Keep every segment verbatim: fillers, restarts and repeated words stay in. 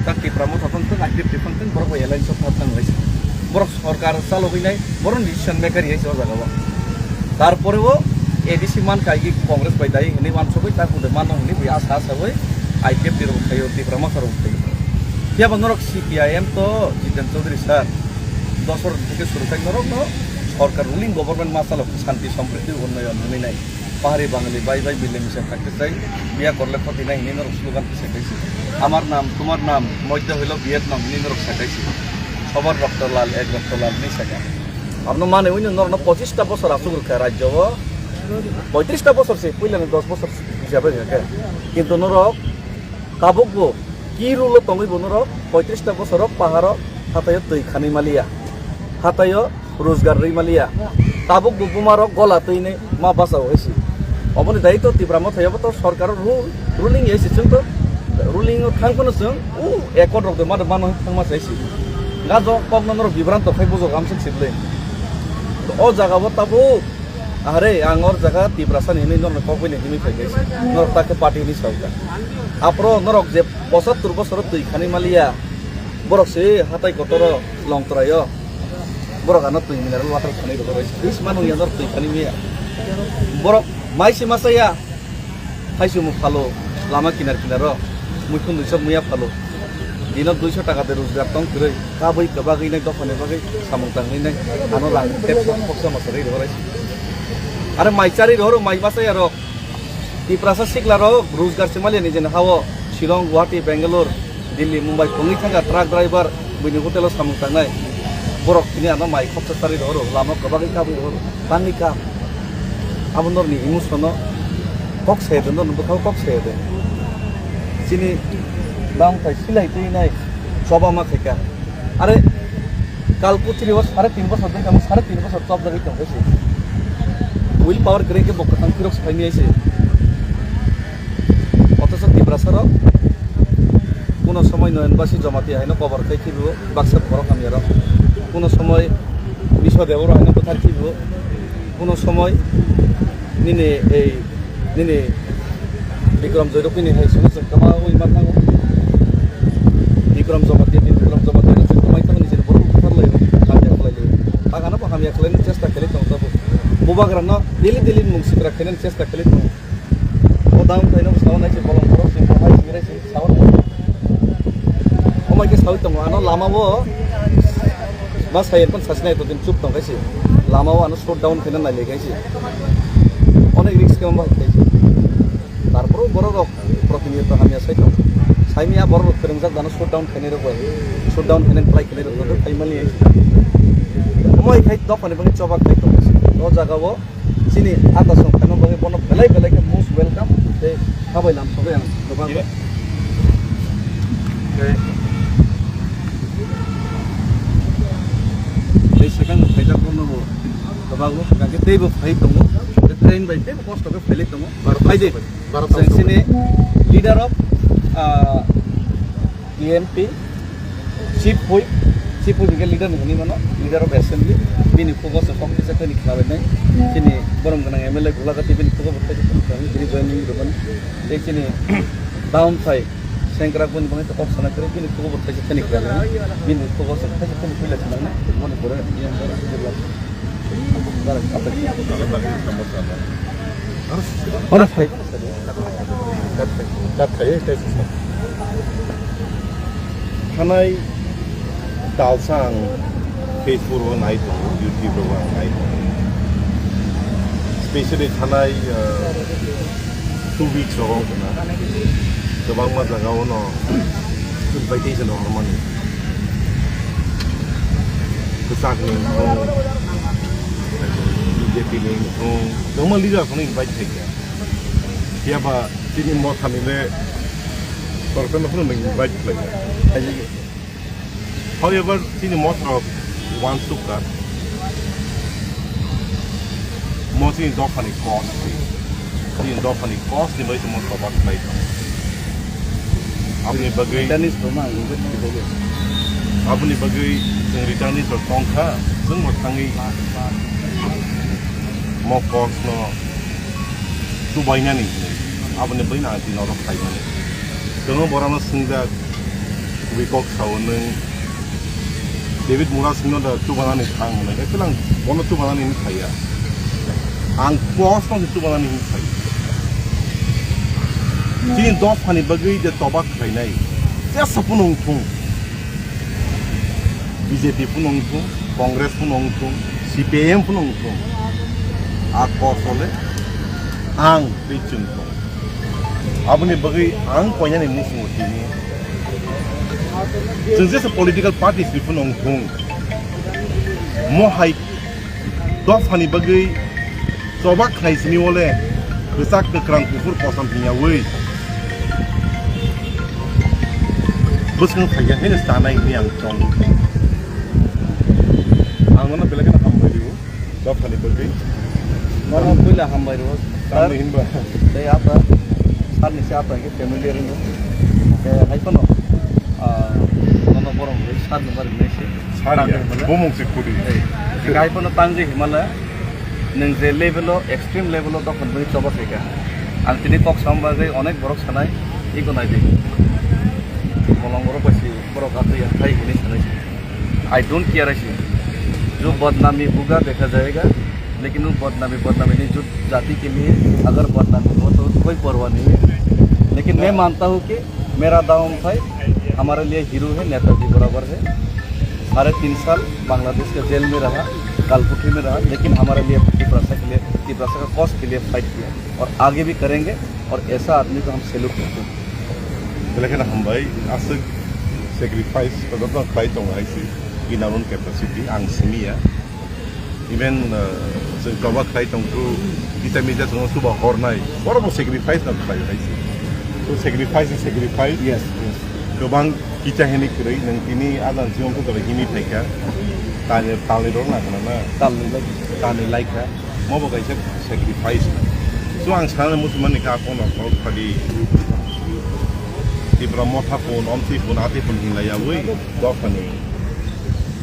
Kak Tipra Motha phang thung, I P F T phang thung, borok bai alliance o thang thang hai se. Borok sorkar chalogwi nai, borok decision maker hai se o jaga o. Tarpore o A D C man kai gi Congress bai dai hinwi wansugwi ta kude mano hinwi bui asa asa wi I P F T rok thaio, Tipra Motha rok thaio. Phiya ba norok C P I M to Jiten Chaudhary sir, dosor theke suru khai norok no sorkar ruling government ma chalok shanti sampriti unnayon hinwi nai. Pahari Bangali bai bai mile misa thakte chai, biya korle khoti nai hinwi norok slogan kisa kaisi. Amar nam, tumar nam, moidya hoilo Vietnam hinwi norok sa kaisi. Sobar rokto lal, ek rokto lal hinwi saka. Abno mane wino norokno pochista bosor asuk rwkha rajyo o. Poitrista bosor se, puilani dos bosor hisabe rwkha. Kintu norok tabuk bo ki rule o tongwi bo norok poitrista bosor o paharo hataio twi khanwi maliya. Hataio rojgar rwi maliya. Tabuk bo buma rok gola twi nai ma basa o hai si. Oboni dai to Tipra Motha yabo to sorkar o ru-, ruling hai si chwng to ruling o thang phano chwng u accord rok de ma de mano thang ma sai si. Nga jo kok no norok bibranto khai bujok amsuk si bwle. O jaga bo tabuk ahare ang or jaga Tiprasa ni hinwi norok kok bini hinwi phai kai si. Norok ta khe party hinwi sa o ka. Apro norok je pochattor bosor twi khanwi maliya. Borok se hatai kotor o Longtrai o. Borok ano twi mineral water khanwi rw bai. Is manu ya norok twi khanwi miya. Borok mai se masa ya. Hai se mu phalo lama kinar kinar o. Muikhun dui sok muya phalo. Dino dui so taka de rojgar tong kwrwi. Kabui kwbagwi nai dophani bagwi samung tangwi nai. Ano rang tep sok sok masa rw bai. Are mai chari rw mai masa ya rok. Tiprasa sikla rok rojgar se maliya nijeni ha o Shillong, Guwahati, Bangalore, Delhi, Mumbai tongwi thangkha truck driver, buini hotel o samung tangnai. Borok tini ano mai khoksa charwi rohoro, lama kwbagwi kabwi rohoro, tangwi kha. Abo norni emotion no kok saya de, norni bwkhao kok saya de. Chini bangthai silai twi nai choba ma khaika. Are kal puthiri o sare tin bosor de kamo sare tin bosor chop jagwi tong khe se. Will power kwrwi khe bo kwthang phirok se phaini se. Othocho Tiprasa rok kuno somoi Noyonbasi Jamatia haino kobor khai khibi o baksa borok hamya rok. Kuno somoi Biswa Deboro haino bwthar khibi o. Kuno somoi nini ei Nini Bikram Joy rok nini hai sunu se kama ui ma thango. Bikram Jamatia, nini Bikram Jamatia rok se kama thango, nini borok buthar lai, hamya khlai lai. Bagano bo hamya khlai ni chesta khlai tong tabo. Bubagra no daily daily mung sikra khlai ni chesta khlai tong. O dam khlai no sawan nai se bolong borok se kama sikra se sawan. Omai ke sawi tongo, ano lama o ma sayen pan sasnai to din chup tong kaisi. Lama o ano shut down khlai nai le kaisi. Onek risk khe ma kaisi. Tarpor borok rok protiniyot hamya sai tong. Saimi a borok rok kwrwngjak dano shut down khainai rok bai. Shut down khainai try khainai rok no khai mani. Omo hai khai dophani bagwi choba khai tong. O jaga o chini ata song khaima bagwi bono belai belai khe most welcome. Tei habai lam sogwi ang kwbang. Tei, tei swkang khaijak bono bo kwbang o swkang khe tei bo phai tongo. Tei train bai tei bo kosto khe phailai tongo. Baro phai de. Baro Chwng sini leader of, ah, P N P, Chief Whip, Chief Whip hingke leader ni hinwi mano, leader of assembly, bini khugo se kok kisa khe ni khlabainai, chini borom gwnang M L A Gulagati bini khugo bo khe bini joining rwmani, tei chini down phai sengkrak boni bagwi kok sana kwrwi, bini khugo bo khe khe ni khlabainai, bini khugo se khe khe ni puila sinangnai, boni pore yang jela. Oro phai. Thanai talsa ang Facebook o nai tongo, YouTube o ang nai tongo. Specially thanai, uh, two weeks ago wngkha na, kwbangma jaga o no invitation rok hormani. Kwchak ni wngthung, B J P ni wngthung, kwbangma leader rok no invite khaikha. Phiya ba chini Motha ni le sorkar no phano invite khlai. However, chini Motha rok uansuk kha. Mo chini dopha ni kos, chini dopha ni kos ni bai tongmo tobat khlai tongo. Aboni bagwi, returnees rok ma ang wngwi tongwi. Aboni bagwi chwng returnees rok tong kha, chwng bo thangwi mo kos no chubainani hinwi. Aboni bagwi ang tini oro phaimani. Chwng borok no swngjak, Bikok sao nwng David Murasingno da chubanani thang hwnwi, ekhe lang bono chubanani hwnwi phaiya. Ang kosno se chubanani hwnwi phai. Chini dophani bagwi je choba khlainai, jesa phano wngthung, B J P phano wngthung, Congress phano wngthung, C P I M phano wngthung, a kosole ang tei chwng tong. Aboni bagwi ang koinani muchungo tini. Chwng jesa political parties ni phano wngthung. Mohai dophani bagwi choba khlai sini wole kwchak kwkrang kuphur kosom hwnyawi bwskang phaiya hino sanai hwnwi ang chong. Ang nono belai kheno hambai rwo. Dophani bagwi. Nono puila hambai rwo. Tamni hinba. Tei apa? Sir ni se apa ke familiar hinba. Tei hai kono, ah, nono borok ni sir ni bari nai se. Sir ya. Bumung se kudi. Tei hai kono tangri himala. Nung je level o, extreme level o dophani bagwi choba khaika. Ang tini kok sam bagwi onek borok sanai. Iko nai di. Bolong borok bai si borok atwi ya thai hini sanai. I don't care ऐसे। जो बदनामी होगा देखा जाएगा, लेकिन वो बदनामी बदनामी नहीं, जो जाति के लिए अगर बदनामी हो तो कोई परवाह नहीं है। लेकिन मैं मानता हूँ कि मेरा दाव उठाए, हमारे लिए हीरो है, नेताजी बराबर है। साढ़े तीन साल बांग्लादेश के जेल में रहा, कालकुटी में रहा, लेकिन हमारे लिए तिपरासा के लिए, तिपरासा का कॉज के लिए फाइट किया और आगे भी करेंगे। और ऐसा आदमी को हम सैल्यूट करते हैं। Belai kheno hambai, aswk sacrifice to joto khlai tongo hai se, in our own capacity, ang simi ya. Even, uh, chwng choba khlai tong kru, kisa misa chwngno chuba hornai, borok bo sacrifice no khlai hai se. So sacrifice is sacrifice. Yes, yes. Kwbang kisa hini kwrwi, nwng tini adan chiyong khe himi phaikha, tani, talni rok na khna na? Talni lai. Talni lai kha. Mo bo kaisa sacrifice. So ang sana muchung mani kha kono kok phadi. Tipra motha phone, omsi phone, ati phone hinlai yawi, dophani.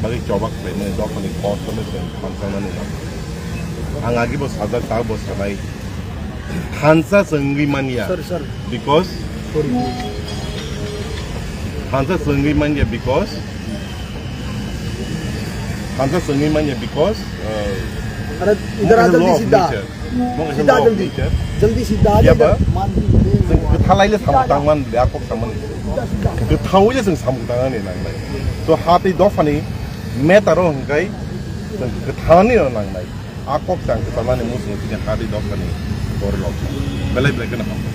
Bagi chobak khlaimani, dophani kok khlaimani, khamsangnani. Ang agi bo sajak, ta bo sanai. Thansa chwngwi manya. Sorry, sorry. Because Sorry. Thansa chwngwi manya because Thansa chwngwi manya because, uh, अरे, इधर आ, mo kaisa जल्दी law of सीधा। Nature. Mo kaisa सीधा law of जल्दी। Nature. जल्दी सीधा आ, या इधर। Ba? मान भी दे। Chwng kwthalai le samung tangman le akok samani. सीधा, सीधा। Kwthawi le chwng samung tangani nangnai. So ha tei dophani matter o hwnkhe chwng kwthalani no nangnai. A kok chang kwtalani muchungo tini ha tei dophani borok belai belai kheno hambai.